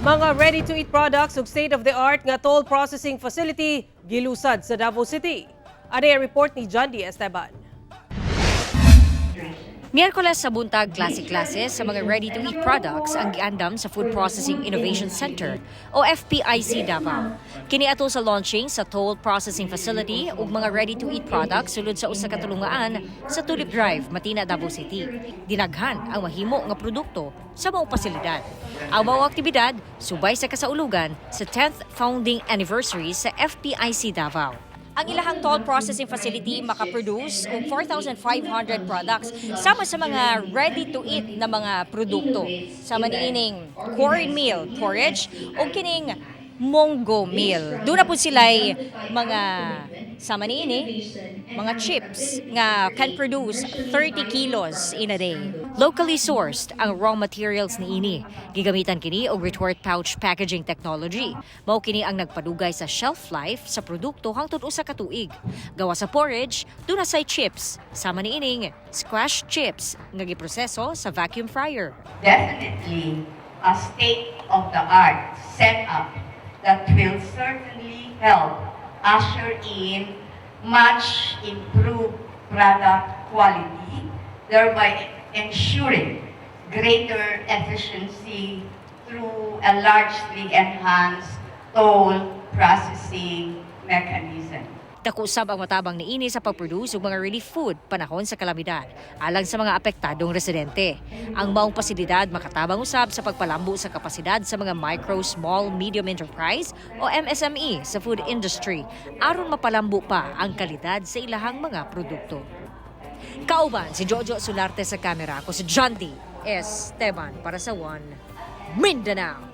Mga ready-to-eat products ug state-of-the-art nga toll processing facility gilusad sa Davao City. Ani ang report ni John D. Esteban. Miyerkules sa buntag, klase-klase sa mga ready-to-eat products ang giandam sa Food Processing Innovation Center o FPIC Davao. Kini ato sa launching sa toll processing facility ug mga ready-to-eat products sulod sa usa ka tulungaan sa Tulip Drive, Matina, Davao City. Dinaghan ang mahimo nga produkto sa maong pasilidad. Ang maong aktibidad subay sa kasaulugan sa 10th founding anniversary sa FPIC Davao. Ang ilahang toll processing facility makaproduce og 4,500 products sama sa mga ready-to-eat na mga produkto. Sama niining corn meal porridge o kining monggo meal. Duna pud sila'y mga sama niini mga chips nga can produce 30 kilos in a day. Locally sourced ang raw materials niini. Gigamitan kini og retort pouch packaging technology. Mao kini ang nagpadugay sa shelf life sa produkto hangtod 1 ka tuig. Gawas sa porridge, duna say chips. Sama niining squash chips nga giproseso sa vacuum fryer. Definitely a state-of-the-art setup that will certainly help usher in much improved product quality, thereby ensuring greater efficiency through a largely enhanced toll processing mechanism. Dako sab ang matabang niini sa pag-produce og mga relief food panahon sa kalamidad alang sa mga apektadong residente. Ang maong pasilidad makatabang usab sa pagpalambo sa kapasidad sa mga micro, small, medium enterprise o MSME sa food industry aron mapalambo pa ang kalidad sa ilahang mga produkto. Kauban si Jojo Solarte sa kamera, ako si John D. Esteban para sa One Mindanao.